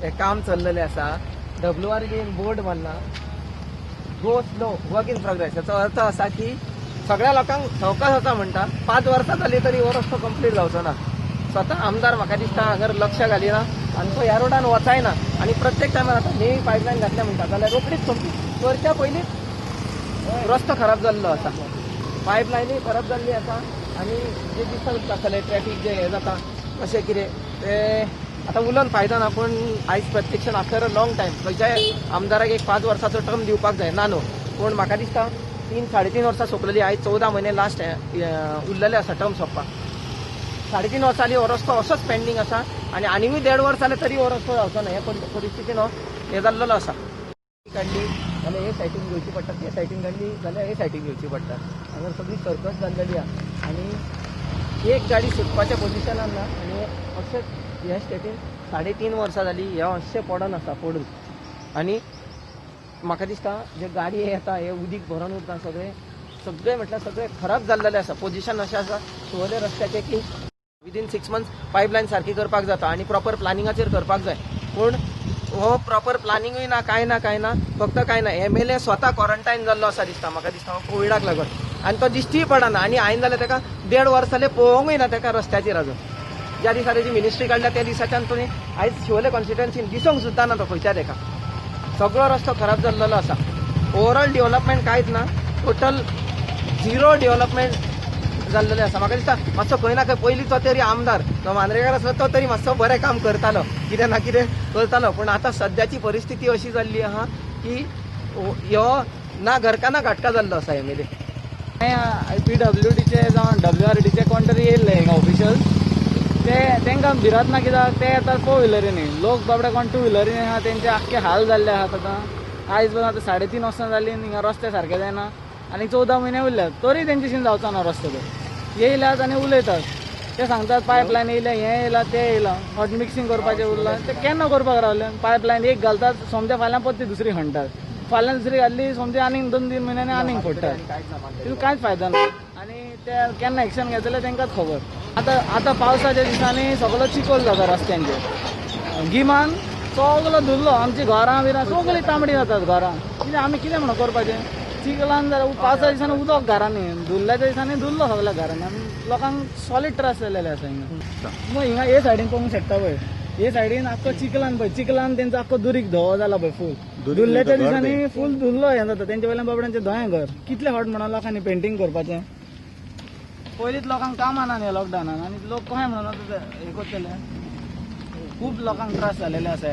हे काम चल्लेलें आसा. डब्ल्यू आर डीन बोर्ड मारला, "Go slow, work in progress." याचो अर्थ असा की सगळ्या लोकांक सवकास वचा म्हणटा. 5 वर्सां जाली तरी हो रस्तो कंप्लीट जावचो ना. स्वता आमदार म्हाका दिसता हांगर लक्ष घालिना आनी तो ह्या रोडान वचायना. आनी प्रत्येक टायमार आतां नेवी पायपलायन घातल्या म्हणटा जाल्यार रोखडीच सोंपली करच्या पयलींच रस्तो खराब जाल्लो आसा. पायपलायनूय खराब जाल्ली आसा. आनी जे दिसता तुमकां आसतलें, ट्रॅफीक जे हें जाता, कशें कितें तें आतां उलोवन फायदो ना. पूण आयज प्रत्यक्षान आफ्टर अ लॉंग टायम खंयच्याय आमदाराक एक 5 वर्साचो टर्म दिवपाक जाय ना न्हू, पूण म्हाका दिसता 3 साडे 3 वर्सां सोंपलेली. आयज 14 म्हयने लास्ट उरलेले आसा टर्म सोंपपाक. 3.5 वर्सां जाली, हो रस्तो असोच पेंडींग आसा आनी आनीकूय देड वर्स जालें तरी हो रस्तो जावचो ना. हे परिस्थितीन हो हें जाल्लेलो आसा. काडली जाल्यार हे सायटीन घेवची पडटा, ते सायटीन काडली जाल्यार हे सायटीन घेवची पडटा. हांगा सगळी सर्कस जाल्लेली आहा आनी एक गाडी सुटपाच्या पोजिशनान ना. आनी अशेंच ह्या स्टेटीन 3.5 वर्सां जाली हे अशें पडोन आसा पडून. आनी म्हाका दिसता जे गाडी येता हे उदीक भरोन उरता. सगळें सगळें म्हटल्यार सगळें खराब जाल्लेलें आसा. पोजिशन अशें आसा शिवोले रस्त्याचें की विदीन 6 मंथ्स पायपलायन सारकी करपाक जाता आनी प्रॉपर प्लानिंगाचेर करपाक जाय. पूण हो प्रॉपर प्लानिंगूय ना, कांय ना, कांय ना, फक्त कांय ना. एमएलए स्वता क्वॉरंटायन जाल्लो आसा दिसता म्हाका. दिसता कोविडाक लागून आनी तो दिश्टीय पडना. आनी हांवें जाल्यार ताका देड वर्स जालें पळोवंकूय ना ताका रस्त्याचेर अजून. ज्या दिसा तेजी मिनिस्ट्री काडल्या त्या दिसाच्यान तो आयज शिवोले कॉन्स्टिट्युएन्सीन दिसूंक सुद्दां ना तो खंयच्या ताका. सगळो रस्तो खराब जाल्लेलो आसा. ओवरऑल डेव्हलपमेंट कांयच ना, टोटल झिरो डेव्हलपमेंट जाल्लेलें आसा. म्हाका दिसता मातसो खंय ना खंय पयलींचो तरी आमदार तो मांद्रेकार आसलो, तो तरी मातसो बरें काम करतालो, कितें ना कितें करतालो. पूण आतां सद्याची परिस्थिती अशी जाल्ली आहा की ह्यो ना घरका ना घाटका जाल्लो आसा एमएलए. पीडब्ल्यूडीचे जावं डब्ल्यूआरडीचे कोण तरी येयल्ले हिंगा ऑफिशियल, ते तांकां भिरांत ना कित्याक ते येतात फोर व्हिलरीनी. लोक बाबडे कोण टू व्हिलरीनी आहा, तेंचे आख्खे हाल जाल्ले आहात. आतां आयज बघ, आतां 3.5 वर्सां जालीं हिंगा रस्ते सारके जायना आनी 14 म्हयने उरल्यात तरी तेंच्याशीन जावचो ना रस्तो. तो येयल्यात आनी उलयतात. ते सांगतात पायपलायन येयल्या, हें येयलां, तें येयलां, हॉट मिक्सिंग करपाचें उरलां. ते केन्ना करपाक रावले? पायपलायन एक घालतात, सोमते फाल्यां परती दुसरी खणटात. फाल्यां दुसरी घातली, सोमते आनीक 2-3 म्हयन्यांनी आनीक फोडटात. तितून कांयच फायदो ना. आनी ते केन्ना एक्शन घेतले तांकांच खबर. आतां आतां पावसाच्या दिसांनी सगळो चिखोल जाता रस्त्यांचेर. गिमान सगलो धुल्लो, आमची घरां बिरां सगळीं तांबडी जातात घरां. कितें आमी कितें म्हणून करपाचें? चिखलान जाल्यार पावसा दिसांनी उदक घरांनी, धुल्ल्याच्या दिसांनी धुल्लो सगळ्या घरांनी. आमी लोकांक सॉलीड त्रास जाल्लेले आसा हिंगा. मग हिंगा हे सायडीन पळोवंक शकता पळय, हे सायडीन आख्खो चिखलान पळय, चिखलान तेंचो आख्खो दुरीग धवो जाला पळय फूल. धुल्ल्याच्या दिसांनी फूल धुल्लो हें जाता. तेंच्या वयल्यान बाबड्यांचें धवें घर. कितले फावट म्हणून लोकांनी पेंटींग करपाचें? पयलींच लोकांक कामां ना न्ही लॉकडावनान आनी लोक कशें म्हणून आतां ते हें करतले? खूब लोकांक त्रास जालेले आसा.